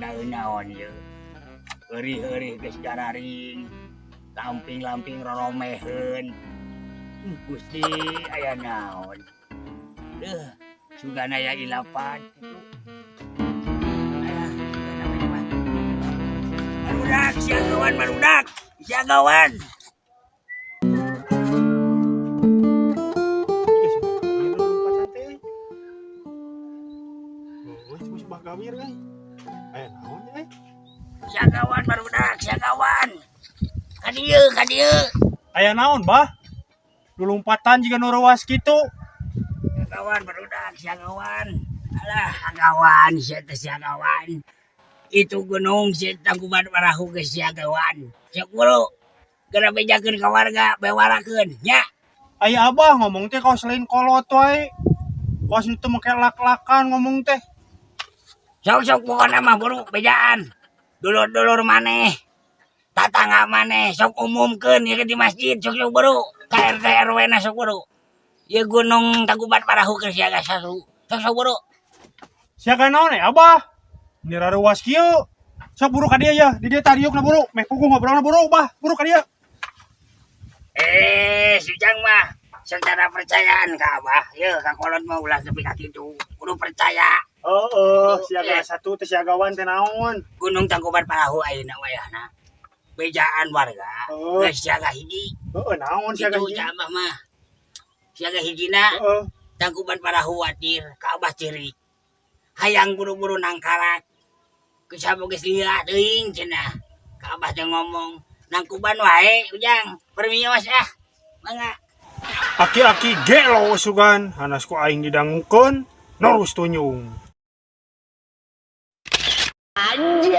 Naon ieu? Eurih-eurih geus gararing. Lamping-lamping roromeheun. Gusti, aya naon? Sugan aya ilapan kitu. Alah, namanya mah. Barudak, siagawan barudak. Siagawan. Ih, si Bah Gawir lompatan teh. Oh, si Bah Gawir euy. Aya naon euy? Siagawan barudak, siagawan. Ka dieu, ka dieu. Aya naon, Bah? Lulumpatan jiga nu reuas kitu. Siagawan barudak, siagawan. Alah, siagawan, sia teh siagawan. Itu gunung si Tangkuban Parahu geus siagawan. Sok buru. Geura bejakeun ka warga, bewarakeun nya. Aya Abah ngomong teh kaos lain kolot wae. Kaos nu teu make lak-lakan ngomong teh. Sok sok pokona mah buru bejaan. Dulur-dulur maneh. Tatangga maneh sok umumkeun ieu di masjid, sok sok buru. Ka RT RW na sok buru. Ieu gunung Tangkuban Parahu keur siaga satu. Sok sok buru. Siaga naon eh, Abah? Ini rareuas kieu. Sok buru ka dieu ya, di dieu tariukna buru. Meh puguh ngobrolna buru, Bah. Buru ka dieu. Eh, si Ujang mah secara percayaan ka Abah. Ye, ka kolot mah ulah nepi ka kitu. Kudu percaya. Heeh, siaga satu teh siagawan teh naon? Gunung Tangkuban Parahu ayeuna wayahna. Bejaan warga. Oh. Geus siaga hiji. Heeh, naon siaga Kitu hiji? cak Abah mah. Siaga hijina Tangkuban Parahu watir ka Abah ciri. Hayang buru-buru nangkarak. Geus geus lila teuing cenah. Ka Abah teh ngomong, nangkuban wae Ujang, permios ah. Mangga. Aki-aki gelo sugan, hanas ku aing didangukeun, norus tunyung. Anjay.